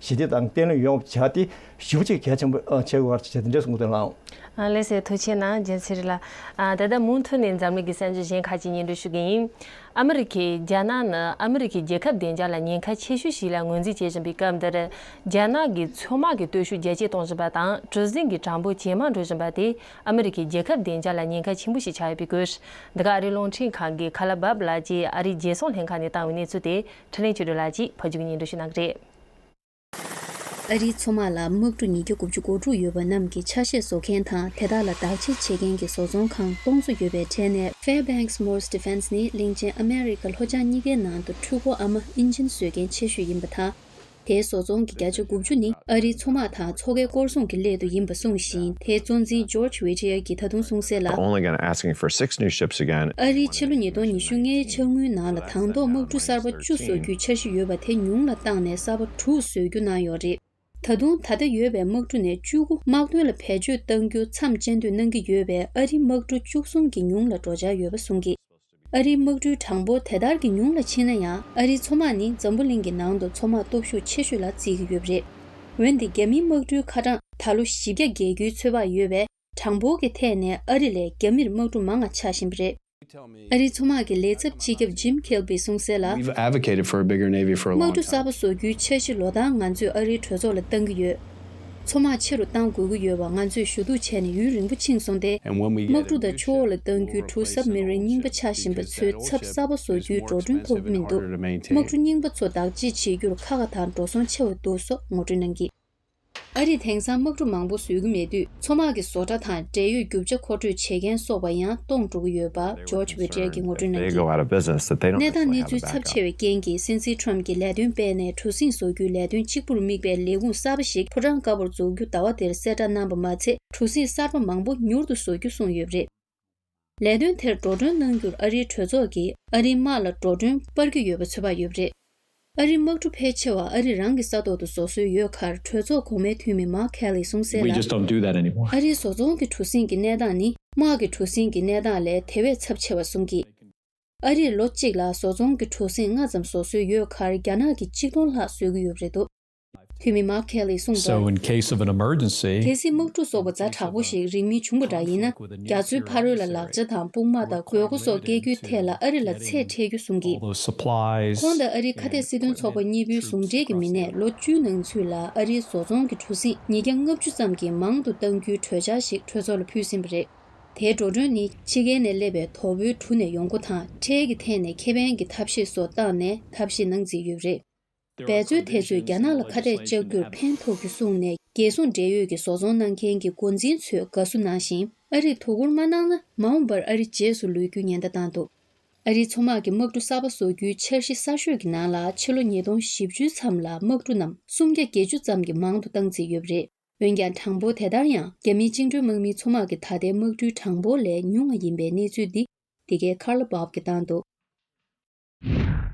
ཞི་བདེ་དང་བརྟན་ལྷིང་ཡོང་བ་བྱ་དེ་ཞེ་པོ་ཅིག་གལ་ཆེན་པོ་བྱེད་དགོས་རེད་ཅེས་དེ་འདྲས་གསུངས་དོན་ལགས། ལགས་སོ། ཐུགས་རྗེ་གནང་། རྒྱལ་ཚེ་རིང་ལགས། ད་ལྟ་མུ་མཐུད་ནས་འཛམ་གླིང་གི་གསར་འགྱུར་གཞན་ཁག་ཅིག་སྙན་སྒྲོན་ཞུ་གི་ཡིན། ཨ་མི་རི་ཀས་རྒྱ་ནག་ནི་ཨ་མི་རི་ཀའི་རྒྱལ་ཁབ་བདེ་འཇགས་ལ་ཉེན་ཁ་ཆེ་ཤོས་ཤིག་ལ་ངོས་འཛིན་བྱེད་བཞིན་པའི་སྐབས་འདིར། རྒྱ་ནག་གི་མཚོ་དམག་གི་སྟོབས་ཤུགས་རྒྱ་སྐྱེད་གཏོང་བཞིན་པ་དང་གྲུ་གཟིངས་ཀྱི་གྲངས་འབོར་ཇེ་མང་འགྲོ་བཞིན་པ་དེ་ཨ་མི་རི་ཀའི་རྒྱལ་ཁབ་བདེ་འཇགས་ལ་ཉེན་ཁ་ཆེན་པོ་ཞིག་ཆགས་ཡོད་པའི་སྐོར། འདི་ག་ཨ་རིའི་རླུང་འཕྲིན་ཁང་གི་ཁ་ལ་བབ་ལགས་ཀྱིས་ཨ་རིའི་རྒྱལ་སྲུང་ལྷན་ཁང་ནས་བཏང་བའི་གནས་ཚུལ་དེ་འཕྲིན་ལས་ཆོས་སྒྲོན་ལགས་ཀྱིས་ཕབ་སྒྱུར་སྙན་སྒྲོན་ཞུ་གནང་གི་རེད། ཨ་རིའི་མཚོ་དམག་ལ་དམག་གྲུ་ཉིས་བརྒྱ་དགུ་བཅུ་གོ་དྲུག་ཡོད་པ་རྣམས་ཀྱི་ཆ་ཤས་བཟོ་མཁན་དང་དེ་དག་ལ་བདག་གཅེས་བྱེད་མཁན་གྱི་བཟོ་ཚོང་ཁང་སྟོང་ཚོ་ཡོད་པའི་གྲས་ནས། Fairbanks Morse Defense ནི་གླིང་ཆེན་ཨ་མེ་རི་ཁ་ལྷོ་བྱང་གཉིས་ཀའི་ནང་དུ་འཕྲུལ་འཁོར་ཨ་མ་ཨིན་ཇིན་བཟོ་མཁན་ཆེ་ཤོས་ཡིན་པ་དང་། དེའི་བཟོ་ཚོང་གི་བརྒྱ་ཆ་དགུ་བཅུ་ནི་ཨ་རིའི་མཚོ་དམག་དང་མཚོ་ཁའི་སྐོར་སྲུང་གི་སླད་དུ་ཡིན་པ་གསུངས་ཤིང་། དེའི་གཙོ་འཛིན་George Whittier གྱིས་ད་དུང་གསུངས་གསལ་ལ། Only gonna asking for six new ships again. ཨ་རིའི་ཕྱི་ལོ་ཉིས་སྟོང་ཉི་ཤུ་ལྔའི་ཕྱག་དངུལ་ནང་ལ་དང་ཐོག་དམག་གྲུ་གསར་པ་བཅུ་བཟོ་རྒྱུའི་འཆར་གཞི་ཡོད་པ་དེ་ཉུང་ལ་བཏང་ནས་གསར་པ་དྲུག་བཟོ་རྒྱུ་གནང་ཡོད་རེད། ད་དུང་ད་ལྟ་ཡོད་པའི་དམག་གྲུ་ནས་བཅུ་དགུ་དམག་དོན་ལ་བེད་སྤྱོད་གཏང་རྒྱུ་མཚམས་སྤྱད་འདོད་གནང་གི་ཡོད་པས། ཨ་རིའི་དམག་གྲུ་བཅུ་གསུམ་གྱིས་ཉུང་ལ་འགྲོ་འཆར་ཡོད་པ་གསུངས་ཀྱིས། ཨ་རིའི་དམག་གྲུའི་གྲངས་འབོར་དེ་ལྟར་གྱི་ཉུང་ལ་ཕྱིན་ན་ཡང་། ཨ་རིའི་མཚོ་དམག་ནི་འཛམ་བུ་གླིང་གི་ནང་དུ་མཚོ་དམག་སྟོབས་ཤུགས་ཆེ་ཤོས་ལ་བརྩི་གི་ཡོད་པ་རེད། འོན་ཏེ་རྒྱ་མིའི་དམག་གྲུའི་ཁ་གྲངས་ད་ལོ་བཞི་བརྒྱ་བརྒལ་རྒྱུའི་ཚོད་དཔག་ཡོད་པས། གྲངས་འབོར་གྱི་ཐད་ནས་ཨ་རི་ལས་རྒྱ་མིར་དམག་གྲུ་མང་བ་ཆགས་བཞིན་པ་རེད། ཨ་རིའི་མཚོ་དམག་གི་ལས་ཚབ་སྤྱི་ཁྱབ་Jim Kilby གསུངས་གསལ་ལ། We've advocated for a bigger navy for a དམག་long གྲུ་གསར་time. པ་བཟོ་རྒྱུའི་འཆར་གཞི་ལོ་ལྟར་ང་ཚོས་ཨ་རིའི་གྲོས་ཚོགས་ལ་བཏང་གི་ཡོད། མཚོ་དམག་ཆེ་རུ་གཏང་དགོས་ཀྱི་ཡོད་པ་ང་ཚོས་ཞུ་གཏུག་བྱས་ནས་ཡུན་རིང་པོ་ཕྱིན་སོང་སྟེ། And when we get དམག་གྲུ་དང་ཆུ་འོག་ལ་གཏང་རྒྱུའི་གྲུ་སབ་མེ་རིན་རྙིང་པ་ཆགས་བཞིན་པ་ཚོའི་ཚབ་གསར་པ་བཟོ་རྒྱུའི་འགྲོ་གྲོན་ཐོབ་ཀྱི་མི་འདུག་དམག་གྲུ་རྙིང་པ་ཚོ་བདག་གཅེས་བྱེད་རྒྱུར་ཁག་ཁག་དང་འགྲོ་སོང་ཆེ་བ་འདུག་སོགས་ངོ་སྤྲོད་གནང་གིས། ཨ་རིས་དེང་སང་དམག་གྲུ་མང་པོ་བཟོ་གི་མེད་དུས། མཚོ་དམག་གི་བཟོ་གྲྭ་དང་འབྲེལ་ཡོད་རྒྱུ་ཆ་མཁོ་སྤྲོད་བྱེད་མཁན་སོགས་པ་ཡང་སྟོངས་འགྲོ་གི་ཡོད་པ་George Whittier གྱིས་ངོ་སྤྲོད་གནང་གིས། གནས་སྟངས་གནས་ཚུལ་ཚབས་ཆེ་བའི་རྐྱེན་གྱིས། སྲིད་འཛིན་Trump གྱིས་ལས་དོན་སྤེལ་ནས་གྲུ་གཟིངས་བཟོ་རྒྱུའི་ལས་དོན་གཅིག་པུར་དམིགས་པའི་ལས་ཁུངས་གསར་པ་ཞིག་ཕོ་བྲང་དཀར་པོར་འཛུགས་རྒྱུ་ཟླ་བ་འདིར་གསལ་བསྒྲགས་གནང་པ་མ་ཚད། གྲུ་གཟིངས་གསར་པ་མང་པོ་མྱུར་དུ་བཟོ་རྒྱུ་གསུངས་ཡོད་པ་རེད། ལས་དོན་དེར་འགྲོ་གྲོན་གནང་རྒྱུར་ཨ་རིའི་གྲོས་ཚོགས་ཀྱིས་ཨ་རིའི་དམག་ལ་འགྲོ་གྲོན་སྤར་གྱི་ཡོད་པ་ཚོད་དཔག་ཡོད་པ་རེད། ཨ་རིའི་དམག་གྲུ་ཕལ་ཆེ་བ་ཨ་རི་རང་གི་ས་ཐོག་ཏུ་བཟོ་སྲོལ་ཡོད་ཁར། གྲོས་ཚོགས་གོང་མའི་འཐུས་མི་Mark Kelly གསུངས་གསལ་We ལ། Just don't do that anymore. ཨ་རིའི་བཟོ་ཚོང་གི་གྲུ་གཟིངས་ཀྱི་གནས་སྟངས་ནི་དམག་གི་གྲུ་གཟིངས་ཀྱི་གནས་སྟངས་ལས་དེ་བས་ཚབས་ཆེ་བ་གསུངས་ཀྱིས། ཨ་རིར་ལོ་གཅིག་ལ་བཟོ་ཚོང་གི་གྲུ་གཟིངས་ལྔ་ཙམ་བཟོ་སྲོལ་ཡོད་ཁར། རྒྱ་ནག་གིས་གཅིག་སྟོང་ལྷག་བཟོ་གི་ཡོད་པ་རེད་འདུག་འཐུས་མི་Mark Kelly གསུངས་པར། So in case of an emergency, གལ་སྲིད་དམག་འཁྲུག་སོགས་པ་ཛ་དྲག་པོ་ཞིག་རིང་མིན་བྱུང་བ་འདྲ་ཡིན་ན། རྒྱ་མཚོའི་ཕ་རོལ་ལ་ལག་ཆ་དང་དཔུང་དམག་དང་དགོས་མཁོ་སོགས་སྐྱེལ་རྒྱུའི་ཐད་ལ་ཨ་རི་ལ་ཚད་འཕྲད་རྒྱུ་གསུང་གིས། All those supplies, ཁོང་དང་ཨ་རིའི་ཁ་གཏད་སྲིད་དོན་ཚོགས་པ་གཉིས་པོའི་ཟུང་འབྲེལ་གྱི་མི་སྣས་ལོ་བཅུའི་ནང་ཚུད་ལ་ཨ་རིའི་བཟོ་ཚོང་གི་གྲུ་གཟིངས་ཉིས་བརྒྱ་ལྔ་བཅུ་ཙམ་གྱིས་མང་དུ་གཏང་རྒྱུའི་གྲོས་འཆར་ཞིག་གྲོས་ཚོགས་ལ་ཕུལ་ཟིན་པ་རེད། དེའི་འགྲོ་གྲོན་ནི་ཕྱི་རྒྱལ་ནས་སླེབས་པའི་དོ་པོའི་གྲུ་ནས་ཡོང་སྒོ་དང་། ཁྲལ་གྱི་ཐད་ནས་ཁེ་ཕན་གྱི་ཐབས་ཤེས་སོགས་བཏང་ནས་ཐབས་ཤེས་གནང་རྩིས་ཡོད་པ་རེད། འབད་རྩོལ་དེ་ཚོས་རྒྱ་ནག་ལ་ཁ་གཏད་བཅག་རྒྱུར་ཕན་ཐོགས་རྒྱུ་གསུངས་ནས། རྒྱལ་སྲུང་འབྲེལ་ཡོད་ཀྱི་བཟོ་ཚོང་གནང་མཁན་གྱི་འགོ་འཛིན་ཚོས་དགའ་བསུ་གནང་ཞིང་། ཨ་རིས་དོ་ཁུར་མ་གནང་ན། མ་འོངས་པར་ཨ་རི་རྗེས་སུ་ལུས་རྒྱུའི་ཉེན་བརྡ་བཏང་འདུག་ཨ་རིའི་མཚོ་དམག་གི་དམག་གྲུ་གསར་པ་བཟོ་རྒྱུའི་འཆར་གཞི་གསར་ཤོས་ཀྱི་ནང་ལ། ཕྱི་ལོ་ཉིས་སྟོང་བཞི་བཅུའི་མཚམས་ལ་དམག་གྲུ་རྣམས་སུམ་བརྒྱ་བརྒྱད་ཅུ་ཙམ་གྱིས་མང་དུ་བཏང་རྩིས་ཡོད་པ་རེད། འོན་ཀྱང་། གྲངས་འབོར་དེ་ལྟར་ཡང་། རྒྱ་མིའི་བཅིངས་འགྲོལ་དམག་མིའི་མཚོ་དམག་གི་ད་ལྟའི་དམག་གྲུའི་གྲངས་འབོར་ལས་ཉུང་བ་ཡིན་པའི་གནས་ཚུལ་འདི། འདི་གའི་Carla Bob གིས་བཏང་འདུག་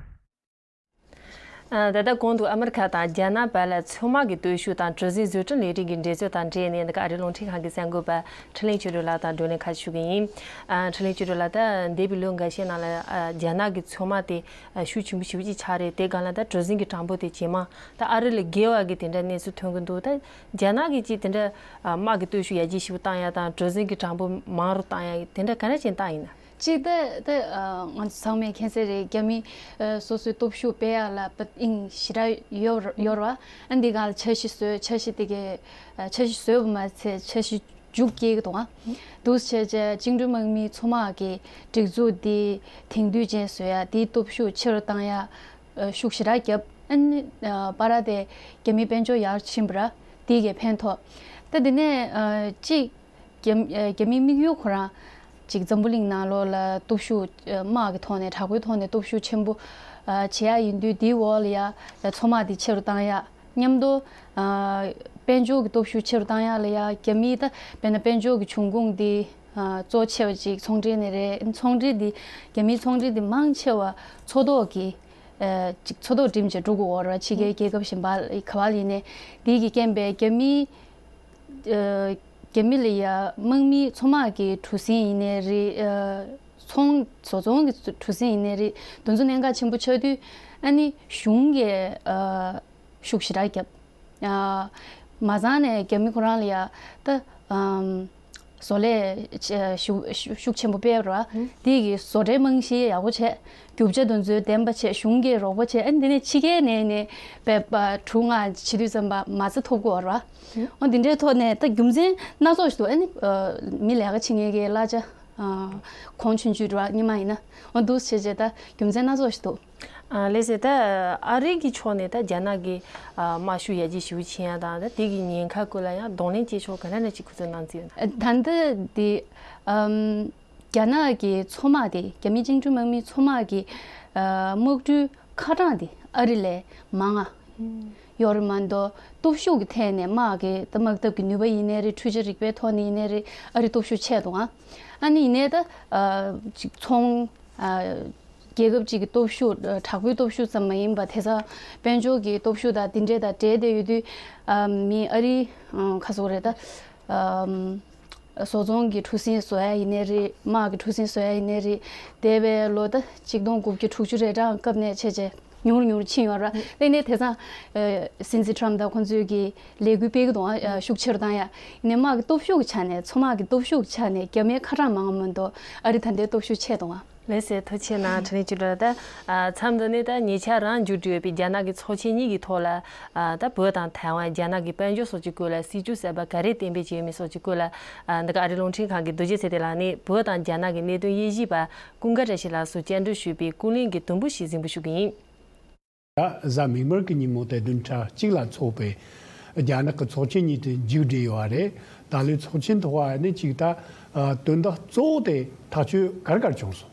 ཨ། ད་ལྟ་གོང་དུ་ཨ་མི་རི་ཁ་དང་རྒྱ་ནག་བར་ལ་མཚོ་དམག་གི་སྟོབས་ཤུགས་དང་གྲུ་གཟིངས་བཟོ་སྐྲུན་ལས་རིགས་ཀྱི་འགྲན་རྩོད་དང་འབྲེལ་ནས། འདི་ག་ཨ་རིའི་རླུང་འཕྲིན་ཁང་གི་གསར་འགོད་པ་འཕྲིན་ལས་ཆོས་སྒྲོན་ལགས་དང་བགྲོ་གླེང་ཁ་ཞུ་གི་ཡིན། ཨ། འཕྲིན་ལས་ཆོས་སྒྲོན་ལགས། ད་འདས་པའི་ལོ་འགའ་ཤས་ནང་ལ། ཨ། རྒྱ་ནག་གི་མཚོ་དམག་དེ། ཨ། ཤུགས་ཆེན་པོ་ཞེ་པོ་ཅིག་ཆགས་རེད། དེ་སྒང་ལ་ད་གྲུ་གཟིངས་ཀྱི་གྲངས་འབོར་དེ་ཇེ་མང་། ད་ཨ་རི་ལས་བརྒལ་བ་གི་དེ་འདྲ་གནས་ཚུལ་ཐོན་གྱི་འདུག་ད་རྒྱ་ནག་གི་ཅིག་དེ་འདྲ། ཨ། དམག་གི་སྟོབས་ཤུགས་ཡར་རྒྱས་ཞེ་པོ་བཏང་ཡ་དང་གྲུ་གཟིངས་ཀྱི་གྲངས་འབོར་མང་རུ་བཏང་ཡ་དེ་འདྲ་ག་འདྲ་ཅིག་བཏང་ཡིན་ན། གཅིག་ད་ད་ང་ཚོ་ཚང་མས་མཁྱེན་གསལ་རེད། རྒྱ་མི་སོ་སོའི་སྟོབས་ཤུགས་སྤེལ་ཡག་ལ་དབྱིངས་ཞེ་དྲག་ཡོད་ཡོད་རེད་བ། ཨ། འདི་སྒང་ལ་འཆར་གཞི་བཟོས། འཆར་གཞི་དེ་གའི་འཆར་གཞི་བཟོས་པ་མ་ཚད་འཆར་གཞི་མཇུག་སྐྱེལ་གྱི་འདུག་ཨ། འདུག་བྱས་བྱས་བཅིངས་འགྲོལ་དམག་མིའི་མཚོ་དམག་གི་སྒྲིག་འཛུགས་འདི་དེང་དུས་ཅན་བཟོ་ཡག་འདིའི་སྟོབས་ཤུགས་ཆེ་རུ་བཏང་ཡག་ཤུགས་ཞེ་དྲག་བརྒྱབ། ཨ་ནི་བར་དེ་རྒྱ་མིའི་དཔལ་འབྱོར་ཡར་ཕྱིན་པ་ར། དེ་གའི་ཕན་ཐོགས། ད་དེ་ནས་གཅིག་རྒྱ་རྒྱ་མིའི་དམིགས་ཡུལ་ཁོ་རང་ཅིག་འཛམ་བུ་གླིང་ནང་ལོགས་ལ་སྟོབས་ཤུགས། དམག་གི་ཐོག་ནས། དྲག་པོའི་ཐོག་ནས་སྟོབས་ཤུགས་ཆེན་པོ་བྱེད་ཡག་ཡིན་དུས། དེའི་འོག་ལ་ཡ་མཚོ་དམག་དེ་ཆེ་རུ་བཏང་ཡག་མཉམ་དུ། ཨ། དཔལ་འབྱོར་གྱི་སྟོབས་ཤུགས་ཆེ་རུ་བཏང་ཡག་ལ་ཡ་རྒྱ་མིའི་ད་དཔེར་ན་དཔལ་འབྱོར་གྱི་འབྱུང་ཁུངས་འདི། ཨ། གཙོ་ཆེ་བ་ཅིག་ཚོང་འབྲེལ་ནས་རེད། ཚོང་འབྲེལ་འདི། རྒྱ་མིའི་ཚོང་འབྲེལ་འདི་མང་ཆེ་བ་མཚོ་ཐོག་གི། ཨ། ཅིག་མཚོ་ཐོག་འགྲིམ་བྱས་འགྲོ་དགོས་པ་རེད་བ། ཕྱི་རྒྱལ་རྒྱལ་ཁབ་གཞན་པ་ག་བ་ལ་ཡིན་ནའི། འདི་གི་རྐྱེན་པས་རྒྱ་མིའི། ཨ། རྒྱ་མི་ལ་ཡ་དམག་མིའི་མཚོ་དམག་གི་གྲུ་གཟིངས་ཡིན་ནའི་རེད། ཨ། ཚོང་བཟོ་ཚོང་གི་གྲུ་གཟིངས་ཡིན་ནའི་རེད། དེ་ཚོ་གནད་འགག་ཆེན་པོ་ཆགས་དུས། ཨ་ནི་གཞུང་གིས། ཨ། ཤུགས་ཞེ་དྲག་བརྒྱབ། ཨ། མ་ཚང་ནས་རྒྱ་མི་ཁོ་རང་ལ་ཡ་ད། ཨམ། བཟོ་ལས་ཆེ་ཤུགས་ཤུགས་ཆེན་པོ་སྤེལ་ར། དེ་གི་བཟོ་གྲྭའི་རྨང་གཞི་ཡག་པོ་བྱས། རྒྱུ་ཆ་དེ་ཚོ་ལྡན་པ་བྱས། གཞུང་གིས་རོགས་པ་བྱས། ཨ་ནི་དེ་ནས་ཕྱི་རྒྱལ་ནས་ནས་པའི་པ་གྲུ་ལྔ་ཕྱིན་དུས་ཙམ་པ་མ་རྩ་ཐོབ་ཀྱི་ཡོད་ར། འོ་འདི་འདྲའི་ཐོག་ནས་ད་རྒྱུ་མཚན་སྣ་ཚོགས་ཤིག་འདུག་ཨ་ནི། ཨ། མི་ལས་ཀ་བྱེད་མཁན་གྱི་གླ་ཆ། ཨ། གོང་ཆུང་ཆུང་འགྲོ་བ་སྔོན་མ་ཡིན་ན། འོ་འདུག་བྱས་བྱས་ད་རྒྱུ་མཚན་སྣ་ཚོགས་ཤིག་འདུག་ཨ། ལགས་སེ། ད་ཨ་རི་གི་ཕྱོགས་ནས་ད་རྒྱ་ནག་གི། ཨ། དམག་ཤུགས་ཡར་རྒྱས་ཞེ་པོ་ཕྱིན་ཡ་དང་། ད་དེ་གི་ཉེན་ཁ་སྐོར་ལ་ཡང་གདོང་ལེན་བྱེད་ཕྱོགས་ག་འདྲ་འདྲ་ཅིག་ཁོ་ཚོས་གནང་རྩིས་ཡོད་ན། ད་ལྟ་འདི། ཨམ། རྒྱ་ནག་གི་མཚོ་དམག་དེ། རྒྱ་མིའི་བཅིངས་འགྲོལ་དམག་མིའི་མཚོ་དམག་གི། ཨ། དམག་གྲུའི་ཁ་གྲངས་དེ་ཨ་རི་ལས་མང་ང་ཡོད་རེད་མ་གཏོགས། སྟོབས་ཤུགས་ཀྱི་ཐད་ནས། དམག་གི་ད་དམག་འཐབ་ཀྱི་ནུས་པ་ཡིན་ནའི་རེད། འཕྲུལ་ཆས་རིག་པའི་ཐོག་ནས་ཡིན་ནའི་རེད། ཨ་རི་སྟོབས་ཤུགས་ཆེ་འདུག་ཨ། ཨ་ནི་ཡིན་ནའི་ད། ཨ། ཅིག་ཚོང་། ཨ། རྒྱལ་ཁབ་ཅིག་གི་སྟོབས་ཤུགས། ཨ། དྲག་པོའི་སྟོབས་ཤུགས་ཙམ་མ་ཡིན་པ། དེང་སང་དཔལ་འབྱོར་གྱི་སྟོབས་ཤུགས་དང་དེ་འདྲས་དང་འབྲེལ་བསྡད་ཡོད་དུས། ཨ། མི་ཨ་རི། ཨ། ག་རེ་ཟེར་དགོས་རེད་ད། ཨ། བཟོ་ཚོང་གི་གྲུ་གཟིངས་བཟོ་ཡ་ཡིན་ནའི་རེད། དམག་གི་གྲུ་གཟིངས་བཟོ་ཡ་ཡིན་ནའི་རེད། འདས་པའི་ལོ་ད་ཆིག་སྟོང་དགུ་བརྒྱ་དྲུག་ཅུ་རེ་གྲངས་སྐབས་ནས་བྱས་བྱས་ཉུང་རུ་ཉུང་རུ་ཕྱིན་ཡོད་ར། དེ་ནས་དེང་སང་། ཨ། སྲིད་འཛིན་ཊམ་དང་ཁོང་ཚོས་ཀྱི་ལས་འགུལ་སྤེལ་གྱི་འདུག་ཨ། ཤུགས་ཆེ་རུ་བཏང་ཡ། ཡིན་ནའི་དམག་གི་སྟོབས་ཤུགས་ཀྱི་ཆ་ནས། མཚོ་དམག་གི་སྟོབས་ཤུགས་ཀྱི་ཆ་ནས་རྒྱ་མིའི་ཁ་གྲངས་མང་བ་མ་གཏོགས་ཨ་རི་ད་ལྟའི་སྟོབས་ཤུགས་ཆེ་འདུག་ཨ། ལགས་སེ། ཐུགས་རྗེ་གནང་། འཕྲིན་ལས་ཆོས་སྒྲོན་ལགས། ད། ཨ། མཚམས་འདི་ནས་ད་ཉེ་ཆར་རང་མཇུག་སྒྲིལ་ཡོད་པའི་རྒྱ་ནག་གི་ཚོགས་ཆེན་གཉིས་ཀྱི་ཐོག་ལ། ཨ། ད་བོད་དང་ཐའེ་ཝན། རྒྱ་ནག་གི་དཔལ་འབྱོར་སོགས་ཀྱི་སྐོར་ལ་སྲིད་བྱུས་གསར་པ་ག་རེ་གཏན་འབེབས་བྱས་ཡོད་མེད་སོགས་ཀྱི་སྐོར་ལ། ཨ། འདི་ག་ཨ་རིའི་རླུང་འཕྲིན་ཁང་གི་རྡོ་རྗེ་ཚེ་བརྟན་ལགས་ནས་བོད་དང་རྒྱ་ནག་གི་གནད་དོན་དབྱེ་ཞིབ་པ་ཀུན་དགའ་བཀྲ་ཤིས་ལགས་སུ་བཅར་འདྲི་ཞུས་པའི་ཀུན་གླེང་གི་དུམ་བུ་ཞིག་གཟིགས་འབུལ་ཞུ་གི་ཡིན། ད་གཟའ་མིག་དམར་གྱི་ཉིན་མོ་དེ་བདུན་ཕྲག་གཅིག་ལ་འཚོགས་པའི་རྒྱ་ནག་གི་ཚོགས་ཆེན་གཉིས་དེ་མཇུག་བསྒྲིལ་ཡོད་པ་རེད། ད་ལོའི་ཚོགས་ཆེན་ཐོག་ཨ་ནི་ཅིག་ད། ཨ། དོན་དག་གཙོ་བོ་དེ་ཐག་གཅོད་ག་རེ་ག་རེ་བྱུང་སོང་།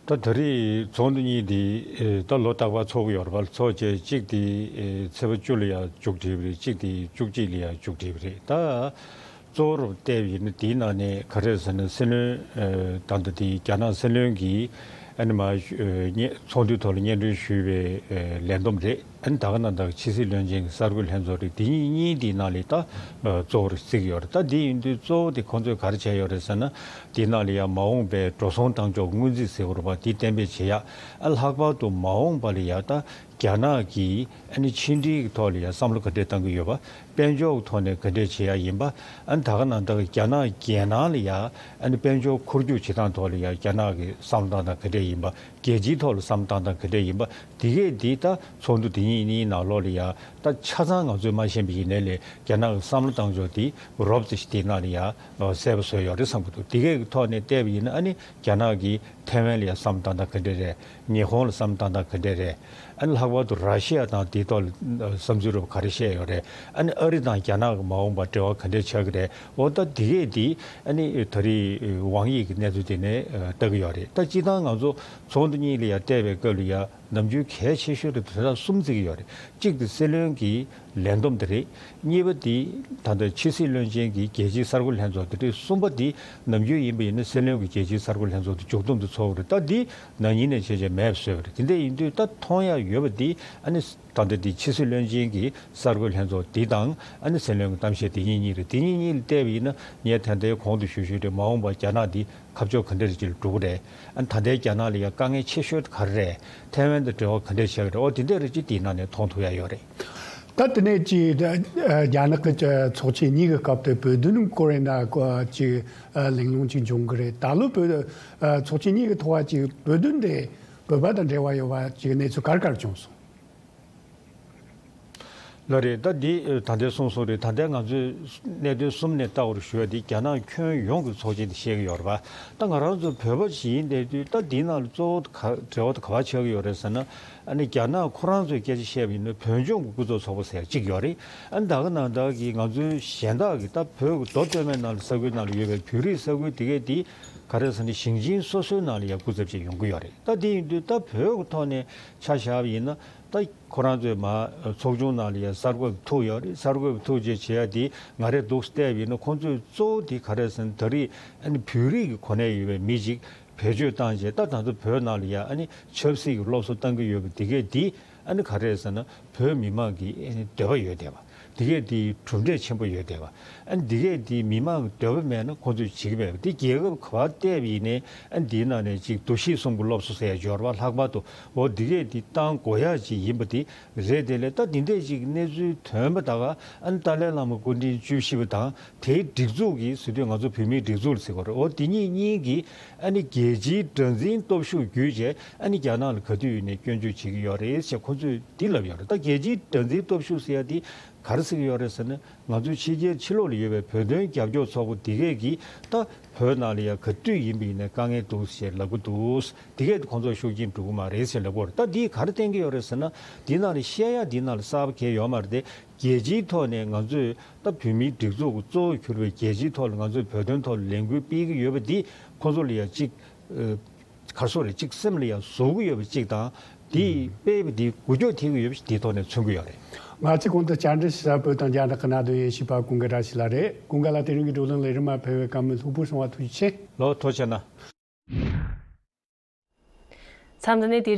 ད་ད་རེས་ཚོགས་འདུ་གཉིས་དེ། ཨེ། ད་ལོ་རྟག་པར་འཚོགས་ཀྱི་ཡོད་རེད་པ། ཚོགས་བྱས་གཅིག་དེ། ཨེ། ཚེས་པ་བཅུ་ལ་ཡ་མཇུག་བསྒྲིལ་བ་རེད། གཅིག་དེ་བཅུ་གཅིག་ལ་ཡ་མཇུག་བསྒྲིལ་བ་རེད། ད། གཙོ་བོར་བལྟས་པ་ཡིན་ན་དེའི་ནང་ནས་ག་རེ་ཟེར་ན། སྲིད་བློན། ཨ། ད་ལྟ་དེ་རྒྱ་ནག་སྲིད་བློན་གྱིས་ཨ་ནི་མ། ཨ། སྙན། ཚོགས་འདུའི་ཐོག་ལ་སྙན་སྒྲོན་ཞུས་པའི། ཨ། ལས་བསྡོམས་རེད། ཨ་ནི་ད་ག་ནང་བཞིན་ཕྱི་སྲིད་བློན་ཆེན་གྱི་གསར་འགོད་ལྷན་ཚོགས་རེད། དེ་གཉིས་གཉིས་དེའི་ནང་ལ་ད། ཨ། གཙོ་བོར་བརྩི་གི་ཡོད་རེད། ད་དེ་ཡིན་དུས་གཙོ་བོ་དེ་ཁོང་ཚོས་ག་རེ་བྱས་ཡོད་རེད་ཟེར་ན། དེའི་ནང་ལ་ཡང་མ་འོངས་པའི་འགྲོ་སོང་གཏང་ཕྱོགས་སྔོན་རྩིས་ཟེར་བ་རེད་པ། དེ་གཏན་འབེབས་བྱེད་ཡ། ཨ། ལྷག་པར་དུ་མ་འོངས་པ་ལ་ཡ་ད། རྒྱ་ནག་གིས་ཨ་ནི་ཕྱི་འབྲེལ་གྱི་ཐོག་ལ་ཡང་བསམ་བློ་ག་འདྲས་གཏང་གི་ཡོད་པ། དཔལ་འབྱོར་གྱི་ཐོག་ནས་ག་འདྲས་བྱེད་ཡ་ཡིན་པ། ཨ་ནི་ད་ག་ནང་བཞིན་རྒྱ་ནག་རྒྱལ་ནང་ལ་ཡང་ཨ་ནི་དཔལ་འབྱོར་འཁོར་རྒྱུག་བྱེད་སྟངས་ཐོག་ལ་ཡང་རྒྱ་ནག་གི་བསམ་བློ་གཏོང་སྟངས་ག་འདྲས་ཡིན་པ། རྒྱལ་སྤྱིའི་ཐོག་ལ་བསམ་བློ་གཏོང་སྟངས་ག་འདྲས་ཡིན་པ། དེ་གས་འདི་ད་ཚོགས་འདུ་དེ་གཉིས་གཉིས་ནང་ལོགས་ལ་ཡང་ད་ཆ་ཚང་ང་ཚོས་མ་ཤེས་པ་ཡིན་ནའི་ལས། རྒྱ་ནག་གི་བསམ་བློ་གཏོང་ཕྱོགས་དེ་རོབ་ཙམ་ཞིག་དེའི་ནང་ལ་ཡང་གསལ་པོ་བཟོས་ཡོད་རེད་བསམ་གྱི་འདུག་དེ་གས་ཀྱི་ཐོག་ནས་བལྟས་པ་ཡིན་ན། ཨ་ནི་རྒྱ་ནག་གིས་ཐའེ་ཝན་ལ་ཡང་བསམ་བློ་གཏོང་སྟངས་ག་འདྲས་རེད། ཉི་ཧོང་ལ་བསམ་བློ་གཏོང་སྟངས་ག་འདྲས་རེད། ཨ་ནི་ལྷག་པར་དུ་ར་ཤི་ཡ་དང་དེའི་ཐོག་ལ་བསམ་ཚུལ་རོབ་ག་རེ་བཤད་ཡོད་རེད། ཨ་ནི་ཨ་རི་དང་རྒྱ་ནག་གི་མ་འོངས་པར་འབྲེལ་བ་ག་འདྲས་ཆགས་ཀྱི་རེད། འོ་ད་དེ་གས་དེ་ཨ་ནི་ད་རེས་ཝང་དབྱི་གི་གནས་ཚུལ་དེ་ནས་ལྟ་གི་ཡོད་རེད། ད་སྤྱིར་བཏང་ང་ཚོ་ཚོགས་འདུ་གཉིས་ལ་ཡང་བལྟས་པའི་སྐབས་ལ་ཡང་ ནམ་རྒྱུན་གལ་ཆེ་ཤོས་དེ་དོན་དག་གསུམ་བརྩི་གི་ཡོད་རེད། གཅིག་དེ་སྲིད་བློན་གྱི་ལས་བསྡོམས་དེ་རེད། གཉིས་པ་དེ་ད་ལྟ་ཕྱི་སྲིད་བློན་ཆེན་གྱི་རྒྱལ་སྤྱིའི་གསར་འགོད་ལྷན་ཚོགས་དེ་རེད། གསུམ་པ་དེ་ནམ་རྒྱུན་ཡིན་པ་ཡིན་ན་སྲིད་བློན་གྱི་རྒྱལ་སྤྱིའི་གསར་འགོད་ལྷན་ཚོགས་དེ་མཇུག་བསྡོམས་དེ་ཚོགས་རེད། ད་འདི་ན་ནིང་ནས་བྱས་བྱས་མེད་པ་བཟོས་པ་རེད། དེ་འདྲ་ཡིན་དུས་ད་མཐོང་ཡ་ཡོད་པ་འདི་ཨ་ནི་ད་ལྟ་འདི་ཕྱི་སྲིད་བློན་ཆེན་གྱི་གསར་འགོད་ལྷན་ཚོགས་འདི་དང་ཨ་ནི་སྲིད་བློན་གྱི་གཏམ་བཤད་དེ་གཉིས་གཉིས་རེད། དེ་གཉིས་གཉིས་ལ་བལྟས་པ་ཡིན་ན་ངས་ད་ལྟའི་གོང་དུ་ཞུ་ཞུས་རེད། མ་འོངས་པར་རྒྱ་ནག་འདི་ཁ་ཕྱོགས་ག་འདྲ་ཅིག་ལ་འགྲོ་གི་རེད། ཨ་ནི་ད་ལྟའི་རྒྱ་ནག་ལ་ཡ་དཀའ་ངལ་ཆེ་ཤོས་དེ་ག་རེ་རེད། ཐའེ་ཝན་དང་འབྲེལ་བ་ག་འདྲ་བྱས་གི་རེད། འོ་དེ་འདྲ་རེ་ཅིག་དེའི་ནང་ནས་མཐོང་ཐུབ་ཡ་ཡོད་རེད། ད་དེ་ནས་ཅིག་ཨ་རྒྱ་ནག་གི་ཚོགས་ཆེན་གཉིས་ཀྱི་སྐབས་དེ་བོད་དོན་སྐོར་ཡིན་ན་ཅིག་ཨ་གླེང་སློང་ཅིག་འབྱུང་གི་རེད། ད་ལོ་བོད་ཨ་ཚོགས་ཆེན་གཉིས་ཀྱི་ཐོག་ཅིག་བོད་དོན་དེ་བོད་པ་དང་འབྲེལ་བ་ཡོད་པ་ཅིག་གནས་ཚུལ་ག་རེ་ག་རེ་བྱུང་སོང་། ལགས་རེད། ད་འདི་ད་ལྟའི་གསུངས་སོང་རེད། ད་ལྟའི་ང་ཚོས་གནད་དོན་གསུམ་ནས་ལྟ་བར་ཞུ་བ་འདི་རྒྱ་ནག་ཁྱོན་ཡོངས་ཀྱི་ཚོགས་ཆེན་དེ་བཤད་ཀྱི་ཡོད་རེད་པ། ད་ང་རང་ཚོ་བོད་པ་ཞིག་ཡིན་བསྡད་དུས་ད་འདིའི་ནང་ལ་གཙོ་བོ་ག་འབྲེལ་བ་དེ་ག་པར་ཆགས་ཀྱི་ཡོད་རེད་ཟེར་ན། ཨ་ནི་རྒྱ་ནག་ཁོ་རང་ཚོའི་སྐད་ཆ་བཤད་པ་ཡིན་ན་བོད་ལྗོངས་ཀྱི་སྐུ་ཚབ་ཚོགས་པ་ཟེར་གཅིག་ཡོད་རེད། ཨ་ནི་ད་ག་ནང་བཞིན་གྱི་ང་ཚོའི་གཞན་དག་གི་ད་བོད་ཀྱི་མདོ་སྟོད་སྨད་ནང་ལ་ས་ཁུལ་ནང་ལ་ཡོད་པའི་བོད་རིགས་ས་ཁུལ་དེ་གས་དེ་ག་རེ་ཟེར་ན་ཞིང་ཆེན་སོ་སོའི་ནང་ལ་ཡང་སྐུ་ཚབ་ཅིག་ཡོང་གི་ཡོད་རེད། ད་དེ་ཡིན་དུས་ད་བོད་ཀྱི་ཐོག་ནས་ཆ་བཞག་པ་ཡིན་ན། ད་ཁོ་རང་ཚོའི་མ་ཚོགས་ཆུང་ནང་ལ་ཡང་གསར་འགོད་པ་ཐུག་ཡོད་རེད། གསར་འགོད་པ་ཐུག་རྗེས་བྱེད་ཡ་དེ་ང་རས་འདུག་བལྟས་པ་ཡིན་ན་ཁོང་ཚོས་གཙོ་བོ་དེ་ག་རེ་ཟེར་ན་ད་རེས་ཨ་ནི་བོད་རིགས་ཀྱི་གོ་གནས་ཡོད་པའི་མི་ཅིག་བེད་སྤྱོད་བཏང་རྗེས་ད་ད་ཚོ་བོད་ནང་ལ་ཡང་ཨ་ནི་ཆབ་སྲིད་ཀྱི་སློབ་གསོ་བཏང་གི་ཡོད་པ་དེ་གས་དེ་ཨ་ནི་ག་རེ་ཟེར་ན་བོད་མི་མང་གི་ཨ་ནི་འདོད་པ་ཡོད་བསྡད་པ། དེ་གས་དེ་གྲུབ་འབྲས་ཆེན་པོ་ཡོད་བསྡད་པ། ཨ་ནི་དེ་གས་དེ་མི་མང་གི་འདོད་པ་མེད་ན་ཁོང་ཚོས་བྱེད་ཀྱི་མེད་པ། དེ་རྒྱལ་ཁབ་ག་པར་བལྟས་པ་ཡིན་ནའི་ཨ་ནི་དེའི་ནང་ནས་ཅིག་འདུ་ཤེས་གསུམ་གྱི་སློབ་གསོ་ཟེར་ཡ་འབྱོར་བ་ལྷག་པར་དུ་འོ་དེ་གས་དེ་བཏང་དགོས་ཡ་ཅིག་ཡིན་པ་དེ་རེད། དེ་ལས་ད་དེ་འདྲས་ཅིག་གནས་ཚུལ་ཐོན་པ་ད་ག་ཨ་ནི་ཏཱ་ལའི་བླ་མ་སྐུ་ཕྲེང་བཅུ་བཞི་པ་དང་དེའི་སྒྲིག་འཛུགས་ཀྱི་ཟེར་དུས་ང་ཚོ་བོད་མིའི་སྒྲིག་འཛུགས་ལ་ཟེར་དགོས་རེད། འོ་དེ་གཉིས་གཉིས་ཀྱིས་ཨ་ནི་རྒྱལ་སྤྱིའི་དགྲར་འཛིན་སྟོབས་ཤུགས་བརྒྱུད་བྱས་ཨ་ནི་རྒྱ་ནག་ལ་ག་དུས་ཡིན་ནའི་སྐྱོན་བརྗོད་བྱེད་ཀྱི་ཡོད་རེད་ཅེས་ཁོ་ཚོས་འདི་ལབ་ཡོད་རེད། ད་རྒྱལ་སྤྱིའི་དགྲར་འཛིན་སྟོབས་ཤུགས་ཟེར་ཡ་འདི་ག་རེ་ཟེར་གྱི་ཡོད་རེད་ཟེར་ན། ང་ཚོའི་ཕྱི་རྒྱལ་ཕྱི་ལོགས་ལ་ཡོད་པའི་བོད་དོན་རྒྱབ་སྐྱོར་ཚོགས་པ་འདི་གས་ཀྱིས་ད་བོད་ནང་ལ་ཡ་ག་དུས་ཡིན་པ་ཡིན་ནའི་དཀའ་ངལ་འདུག་ཞེས་ལབ་ཀྱི་འདུག་འདི་གས་ཁོང་ཚོ་ཤུགས་རྐྱེན་འགྲོ་གི་མ་རེད་ཞེས་ལབ་ཀྱི་ཡོད་རེད། ད་འདིས་ག་རེ་བསྟན་གྱི་ཡོད་རེད་ཟེར་ན། འདི་ནང་ལ་བཤད་ཡ་འདི་ནང་ལ་གསར་པ་གང་ཡང་ཡོད་མ་རེད་དེ། རྒྱལ་སྤྱིའི་ཐོག་ནས་ང་ཚོས་ད་བོད་མིའི་སྒྲིག་འཛུགས་ཀྱི་གཙོ་བོ་གྱུར་པའི་རྒྱལ་སྤྱིའི་ཐོག་ལ་ང་ཚོས་བོད་དོན་ཐོག་ལ་ལས་འགུལ་སྤེལ་གྱི་ཡོད་པ་འདི་ཁོང་ཚོ་ལ་ཡ་གཅིག་ཨ། ག་རེ་ཟེར་རེད། གཅིག་སེམས་ལ་ཡང་ཟུག་གི་ཡོད་པ་གཅིག་དང་། དེའི་དཔེ་དེ་འགུལ་སྐྱོད་ཐེབས་ཀྱི་ཡོད་པ་དེའི་ཐོག་ནས་མཚོན་གྱི་ཡོད་རེད། ང་ཚོས་གོང་དུ་བཅར་འདྲི་ཞུ་ས་བོད་དང་རྒྱ་ནག་གི་གནད་དོན་དབྱེ་ཞིབ་པ་ཀུན་དགའ་བཀྲ་ཤིས་ལགས་རེད། ཀུན་དགའ་ལགས་དེ་རིང་གི་བགྲོ་གླེང་ལས་རིམ་མ་ཕེབས་པའི་བཀའ་མོལ་ལྷུག་པོ་གསུང་བ་ཐུགས་རྗེ་ཆེ། ལགས་ཐུགས་རྗེ་ཆེ་གནང་། མཚམས་འདི་ནས་དེ་རིང་།